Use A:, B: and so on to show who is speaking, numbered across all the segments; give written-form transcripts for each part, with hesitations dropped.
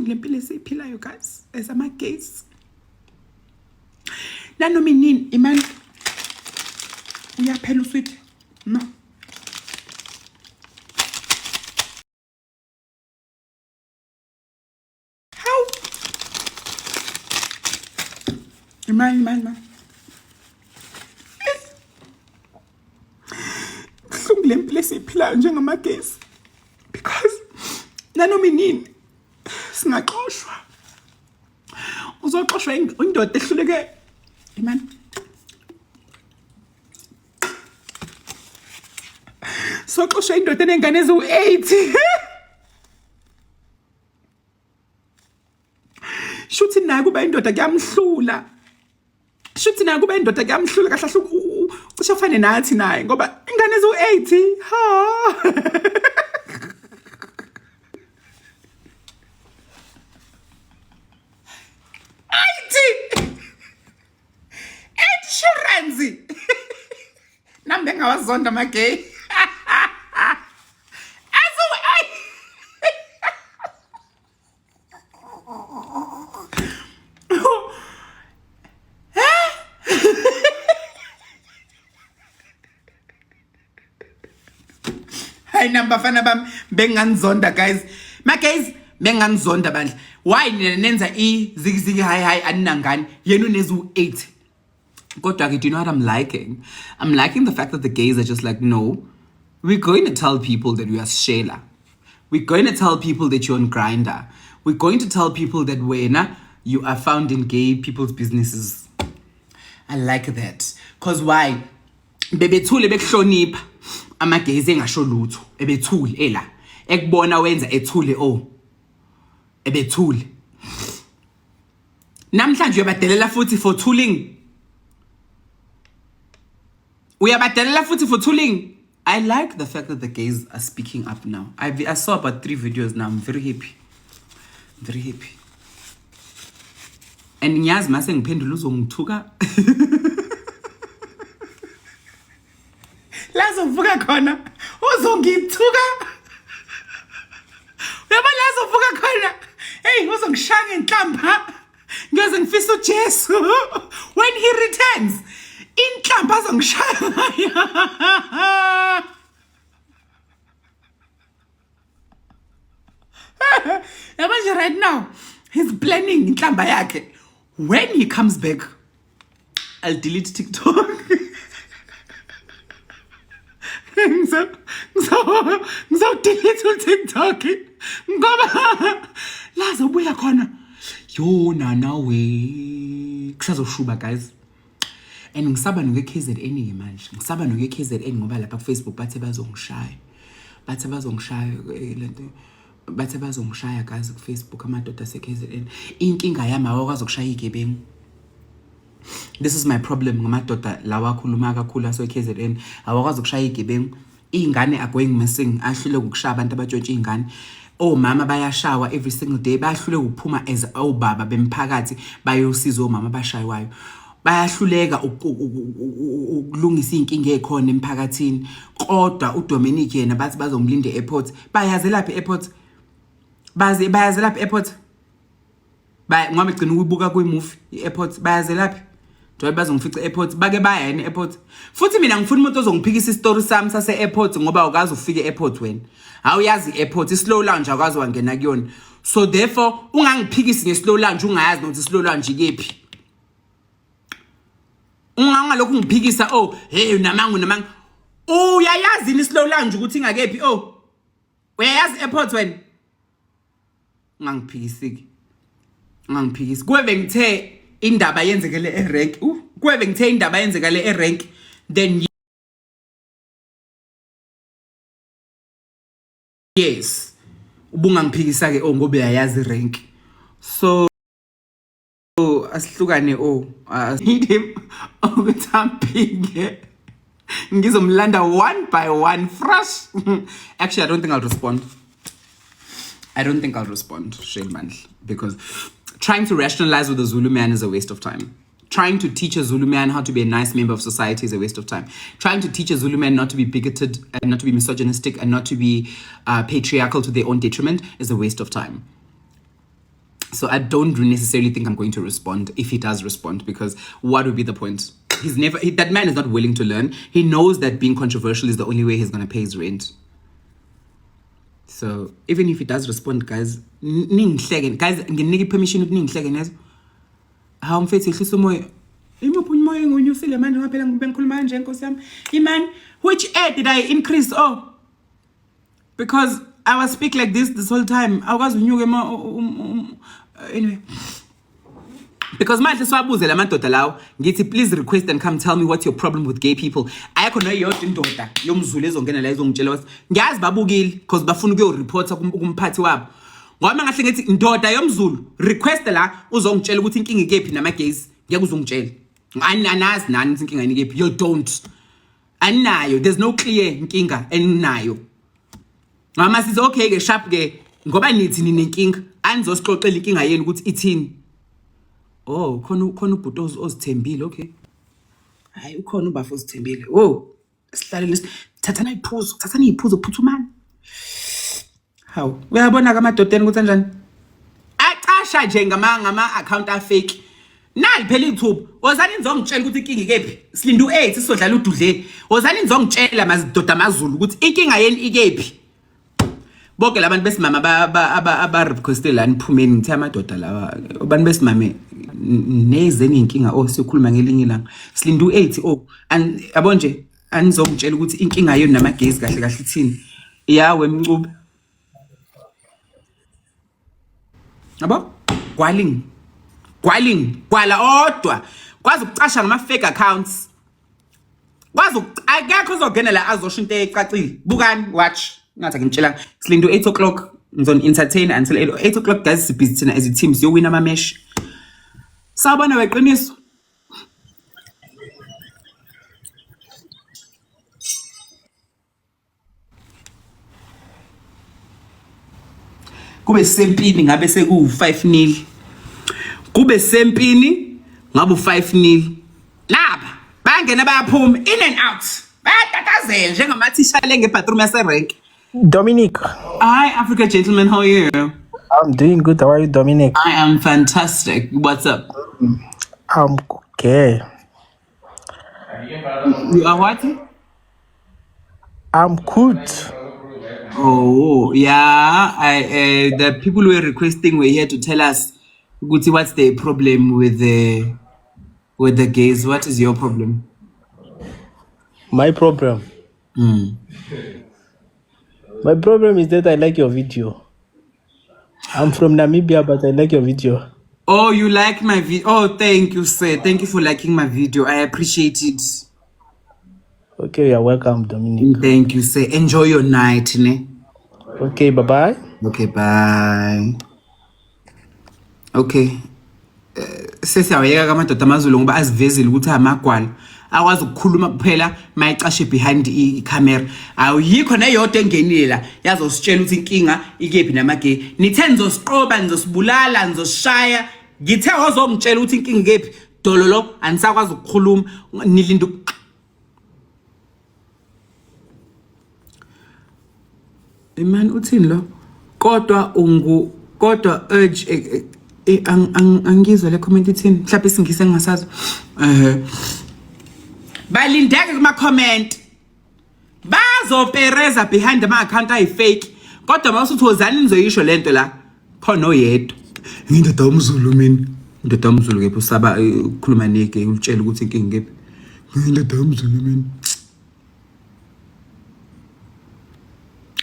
A: Ibuhlungu lempilo esiyiphilayo guys as ama gays. Nanoma inini imani uyaphela uswidi. No. Hawu. Imani imani imani. Buhlungu le mpilo esiyiphilayo njengamagesi because nanoma inini singaxoshwa. Uzoxoshwa indoda ehluleke imani. Soxoshwa indoda enengane eziwu-8. Shuthi naye kuba indoda kuyamhlula. Shuthi naye kuba indoda kuyamhlula kahle kahle ucishe afane nathi naye ngoba ingane eziwu-8 ha. Insurance. Nami bengawazonda ama-gay. Hayi nami bafana bami benganizonda guys. Ma guys benganizonda bandla. Why nina nenza i zigizigi hayi hayi aninangane yena unezu 8. Kodwa ke do you know what I'm liking? I'm liking the fact that the gays are just like no, we're going to tell people that we are shela. We're going to tell people that you're on Grindr. We're going to tell people that wena you are found in gay people's businesses. I like that. Cause why? Bebethule bekuhlonipha amagezi engasho lutho ebethule ela ekubona wenza ethule oh ebethule namhlanje uyabadelela futhi for tooling uyabadelela futhi for tooling I like the fact that the gays are speaking up now. I saw about 3 videos now. I'm very happy. I'm very happy. And ngiyazi mase ngiphendula uzongithuka. Lazovuka khona uzongithuka. Uyabona lazovuka khona. Hey uzongishaya ngenhlamba. Ngiyoze ngifisa uJesu when he returns. Inhlamba azongishaya ngayo. Yabo nje right now he's planning inhlamba yakhe. When he comes back I'll delete TikTok. Ngizo-delete uTikTok ngoba lazobuya khona. Yo nana we kusazoshuba guys. And ngisaba nokuya KZN ke manje. Ngisaba nokuya KZN ngoba lapha ku Facebook bathe bazongishaya. Bathe bazongishaya lento bathe bazongishaya guys ku Facebook amadoda ase KZN. Inkinga yami awakwazi ukushaya igebengu. This is my problem ngamadoda lawa akhuluma kakhulu ase KZN awakwazi ukushaya igebengu. Iy'ngane are going missing ahluleka ukushaya abantu abatshontsha iy'ngane. Omama bayashawa every single day bayahluleka ukuphuma as obaba bemphakathi bayosiza omama abashaywayo. Bayahluleka ukulungisa iy'nkinga ey'khona emphakathini. Kodwa uDominic yena bathi bazomlinda e-airport. Bayazelaphi e-airport? Baze bayazelaphi e-airport? Ba ngoba egcina ukuyibuka kwi-movie i-airport bayazelaphi? Njengoba bazongifica e-airport bake baya yini e-airport? Futhi mina ngifuna umuntu ozongiphikisa isitori sami sase-airport ngoba awukaze ufike e-airport wena. Awuyazi i-airport, i-slow lounge awukaze wangena kuyona. So therefore ungangiphikisi nge-slow lounge ungayazi nokuthi i-slow lounge ikephi. Ungangalokhu ngiphikisa oh hey unamanga unamanga. Uyayazi yini i-slow lounge ukuthi ingakephi oh? Uyayazi i-airport wena? Ungangiphikisi-ke. Ungangiphikisi. Kube bengithe indaba yenzekele erank. Kube bengithe indaba yenzekele erank then yes. Ubungangiphikisa ke oh ngoba uyayazi irank. So asihlukane oh need him ukuthi amphike. Ngizomlanda one by one fresh. Actually I don't think I'll respond. I don't think I'll respond, Shane Mandla, because trying to rationalize with a Zulu man is a waste of time. Trying to teach a Zulu man how to be a nice member of society is a waste of time. Trying to teach a Zulu man not to be bigoted and not to be misogynistic and not to be patriarchal to their own detriment is a waste of time. So I don't necessarily think I'm going to respond if he does respond, because what would be the point? He's never, that man is not willing to learn. He knows that being controversial is the only way he's going to pay his rent. So even if he does respond, guys, ningihleke, guys, nginika permission ukuthi ningihleke nezo. Hawu mfethu ehlisa umoya. Imuphi umoya engiwunyusile manje ngoba phela ngibe ngikhuluma kanje nkosi yami. Imani, which air did I increase? Oh, because I was speak like this whole time. Awukwazi unyuke ma anyway. Because manje siwabuze la madoda lawo ngithi please request and come tell me what's your problem with gay people. Ayikho neyodwa indoda yomZulu ezongena la izongitshela ukuthi ngiyazi babukile because bafuna ukuyoreporta kumphathi wabo. Ngoba ngahle ngithi ndoda yomZulu request la uzongitshela ukuthi inkinga ikephi nama gays ngeke uzongitshela. Anazi nani ukuthi inkinga ikephi. You don't. Aninayo, there's no clear inkinga eninayo. Mama sithi okay ke sharp ke ngoba nithi ninenkinga anizosixoxela inkinga yenu ukuthi ithini. Oh khona khona ubhuti ozithembile okay. Hayi ukhona ubafo ozithembile. Oh sihlalele thathana iphuzo thathana iphuzo phuthumani. Hawu uyabona ke amadodeni ukuthi kanjani? Acasha nje ngama ngama account a fake. Nali phela ithuba. Wozani nizongitshela ukuthi inkinga ikephi. Silinda u8 sizodlala ududleni. Wozani nizongitshela mazidoda amaZulu ukuthi inkinga yeni ikephi. Bonke labantu besimama aba requeste la niphumeni ngithe amadoda lawa abantu besimame neze ninkinga oh siyokhuluma ngelinye ilanga. Silinda u8 oh yabo nje anizongitshela ukuthi inkinga yenu namagezi kahle kahle ithini. Yawe Mncube. Yabo? Gwaling. Gwaling, gwala odwa. Kwazi ukucasha ngama fake accounts. Kwazi akekho ozongena la azosho into ecacile. Bukani, watch. Ngathi angimtshela silinde 8 o'clock ngizon entertain until 8 o'clock guys sibhizi thina as a team siyowina ama match. Sawubona weqiniso. Kube sempini ngabe seku 5 nil. Kube sempini ngabe u5 nil. Naba bangena bayaphuma in and out. Bayatatazela njengamathisha le ngebathroom yaserenk.
B: Dominic.
A: Hi Africa gentlemen, how are you?
B: I'm doing good. How are you, Dominic?
A: I am fantastic. What's up?
B: I'm okay.
A: You are what?
B: I'm good.
A: Oh, yeah. I the people who were requesting were here to tell us ukuthi what's the problem with the gays. What is your problem?
B: My problem. My problem is that I like your video. I'm from Namibia, but I like your video.
A: Oh, you like my video? Oh, thank you, sir. Thank you for liking my video. I appreciate it.
B: Okay, you're welcome, Dominic.
A: Thank you, sir. Enjoy your night, ne?
B: Okay, bye-bye.
A: Okay, bye. Okay. Sesiyawayeka kamadoda amaZulu ngoba azivezile ukuthi amagwala akwazi ukukhuluma kuphela mayicashe behind i-camera. Awuyikho neyodwa engenile la yazositshela ukuthi inkinga ikephi namagay. Nithe nizosiqoba, nizosibulala, nizosishaya. Ngithe ozongitshela ukuthi inkinga ikephi. Dololo anisakwazi ukukhuluma nilinda Imani uthini lo? Kodwa ungu kodwa urge angizwe le comment ithini. Mhlawumbe isingisi engingasazi. Balindeke kuma comment. Bazopereza behind ama account ayi fake. Kodwa mawusuthi wozani nizoyisho lento la. Khona oyedwa. Ngindoda umZulu mina. Indoda umZulu kephi usaba ukukhuluma nege ulitshela ukuthi inkinga kephi. Ngindoda umZulu mina.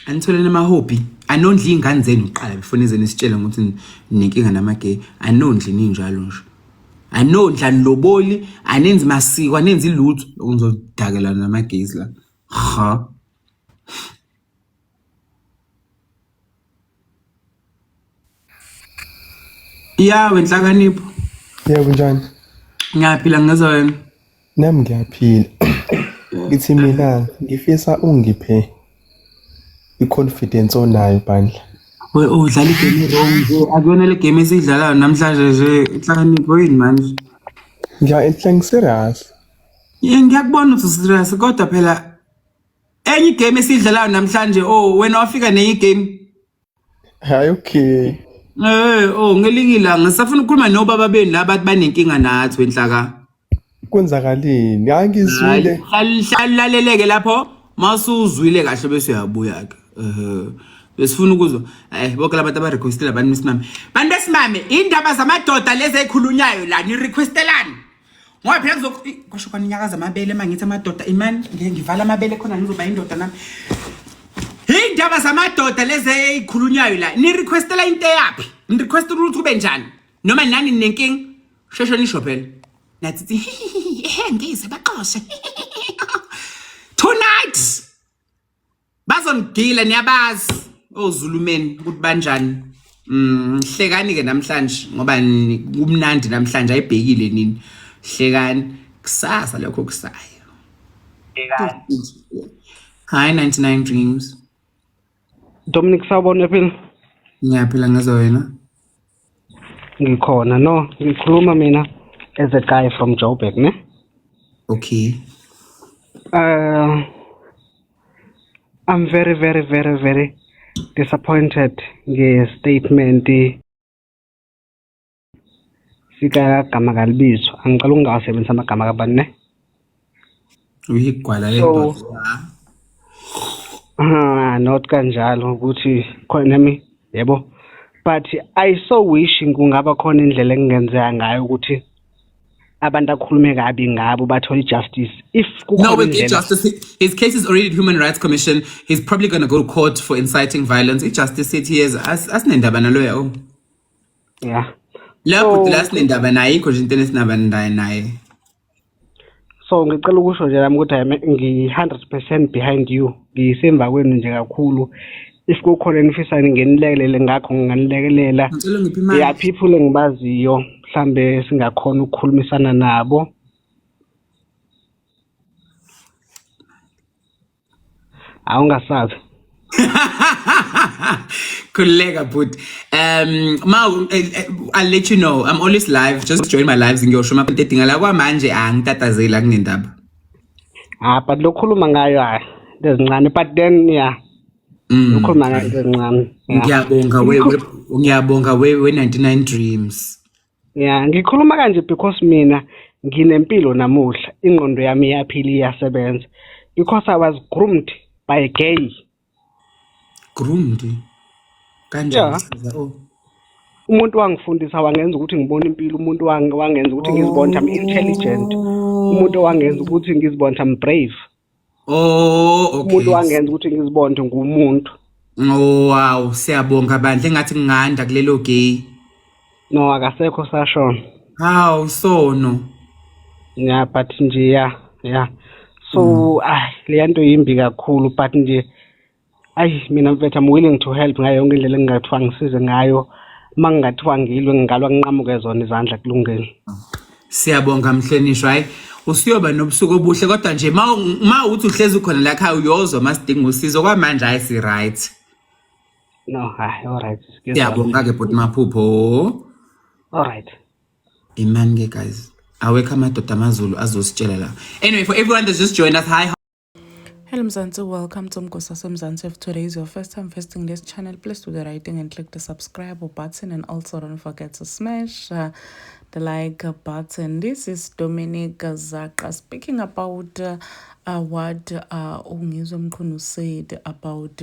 A: Anitholeni amahobby. Anondli iy'ngane zenu kuqala before nize nisitshele ngokuthi ninenkinga namagay. Anondli ninjalo nje. Anondli, aniloboli, anenzi masiko, anenzi lutho. Ngizodakela namagays la. Ha. Ya wenhlakanipho.
C: Yebo njani?
A: Ngiyaphila ngizwa wena.
C: Nami ngiyaphila. Ngithi mina ngifisa ungiphe i-confidence onayo bandla.
A: We udlala igame wrong nje. Akuyona le game esiyidlalayo namhlanje nje. Inhlakanipho yini manje?
C: Ngiya ngiserious.
A: Yeah, ngiyakubona ukuthi serious kodwa phela enye igame esiyidlalayo namhlanje oh wena wafika nenye igame.
C: Hayi okay.
A: Oh, ngelinye ilanga sisafuna ukukhuluma nobaba benu laba bathi banenkinga nathi wenhlaka.
C: Kwenzakaleni? Hayi ngizwile.
A: Laleleke lapho masuzwile kahle bese uyabuya ke. Eh besifuna ukuzwa bonke labantu aba requestile abantu besimame. Bantu besimame indaba zamadoda lezi ezikhulunyayo la ni requestelani? Ngoba phela kuzo kwasho kwaninyakaza amabele mangithi amadoda imani ngeke ngivala amabele khona ngizoba indoda nami. Indaba zamadoda lezi ezikhulunyayo la ni requestela into eyaphi? Ni requestela ukuthi kube njani? Noma nani ninenkinga? Sheshe nisho phela. Nathi ehe ngize baxoshe. Tonight bazonigila niyabazi ozulumeni ukuthi banjani. Hlekani ke namhlanje ngoba kumnandi namhlanje ayibhekile nini. Hlekani kusasa lokho kusayo. Hlekani. Hi 99 Dreams.
D: Dominic, sawubona, uyaphila?
A: Ngiyaphila, ngezwa wena?
D: Ngikhona. No, ngikhuluma mina as a guy from Joburg, ne?
A: Okay.
D: I'm very very very very disappointed nge-statement sika gama kalibizwa. Angicela ukungawasebenzisa amagama kabani, ne?
A: Uyigwala
D: So
A: lendoda.
D: Ah, not kanjalo ukuthi khona nami yebo, but I so wish kungaba khona indlela engingenzeka ngayo ukuthi abantu akhulume kabi ngabo bathole justice if
A: No,
D: kukhona
A: with
D: indlela.
A: Justice, his case is already at Human Rights Commission. He's probably going to go to court for inciting violence. I-Justice City is asinendaba naloya oh. Lapho
D: So
A: la sinendaba naye ikho nje into esinaba naye.
D: So ngicela ukusho nje nami ukuthi ngi 100% behind you, ngisemva kwenu nje kakhulu. If kukhona enifisa nginilekelele ngakho, nginganilekelela.
A: Ngicela ngiphi imali.
D: Yeah, people engibaziyo mhlambe singakhona ukukhulumisana nabo. Awungasabi.
A: Khululeka bhuti. Ma I'll let you know. I'm always live. Just join my lives ngiyosho uma into edinga la kwamanje angitatazeli akunendaba.
D: Ah, but lokhuluma ngayo, hayi, into ezincane, but then yeah, lokhuluma ngayo into ezincane, yeah.
A: Ngiyabonga we ngiyabonga we 99 Dreams.
D: Yeah, ngikhuluma kanje because mina nginempilo namuhla, ingqondo yami iyaphila, iyasebenza because I was groomed by a gay.
A: Groomed. Kanjani?
D: Yeah.
A: Siza? Oh.
D: Umuntu wangifundisa, wangenza ukuthi ngibone impilo, umuntu wangenza ukuthi ngizibone I'm intelligent, umuntu wangenza ukuthi ngizibone I'm brave.
A: Oh, okay.
D: Umuntu wangenza ukuthi ngizibone ngumuntu.
A: Oh wow, siyabonga bandla, engathi nginganda kulelo gay.
D: No, akasekho, sashona.
A: Hawu sono.
D: Yeah, but nje yeah, so ay, leya nto yimbi kakhulu, but nje ayi, mina mfethu, I'm willing to help ngayo yonke indlela engingathiwa ngisize ngayo. Uma ngingathiwa ngilwe, ngingalwa nginqamuke zona izandla, kulungile.
A: Siyabonga mhlonishwa, hayi usuyoba nobusuku obuhle, kodwa nje ma uthi uhlezi ukhona la ekhaya uyozwa masidinga usizo. Kwamanje hayi, si right.
D: No, hayi, all right.
A: Siyabonga ke bhuti Maphupho.
D: All right.
A: Imani ke guys. Awekho amadoda amaZulu azositshela la. Anyway, for everyone that's just joined us, hi.
E: Hello Mzansi, welcome to Mgosa Mzansi. If today is your first time visiting this channel, please do the right thing and click the subscribe button, and also don't forget to smash the like button. This is Dominic Zaka speaking about what uNgizwe Mchunu said about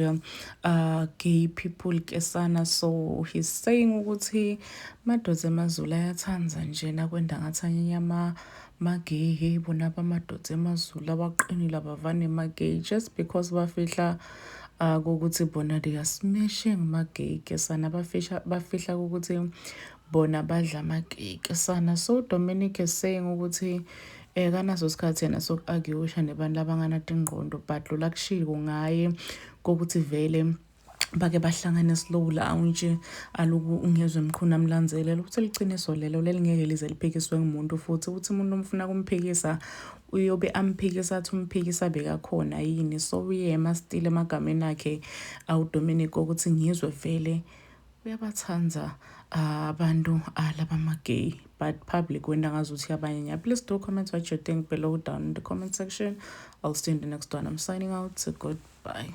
E: gay people kesana. So he's saying ukuthi madoda emaZulu ayathanda nje nakwenda ngathi anyama magay. Hey bona abamadoda emaZulu abaqinile, abavane magay just because bafihla ukuthi bona they are smashing magay kesana, bafihla ukuthi bona badla amagay kesana. So Dominic is saying ukuthi kanaso sikhathi yena soku-argusha nebantu abanganatingqondo, but lo lakushilo ngaye kokuthi vele bake bahlangane slow lounge aloku uNgizwe Mchunu amlandzelela, ukuthi liciniso lelo lelingeke lize liphikiswe ngumuntu, futhi ukuthi umuntu omfuna kumphikisa uyobe amphikisa athi umphikisa bekakhona yini. So uyema still emagameni akhe awuDominic ukuthi Ngizwe vele uyabathanda abantu labama-gay, but public wenda ngazuthi abanye. Please do comment what you think below down in the comment section. I'll see you in the next one. I'm signing out. Goodbye.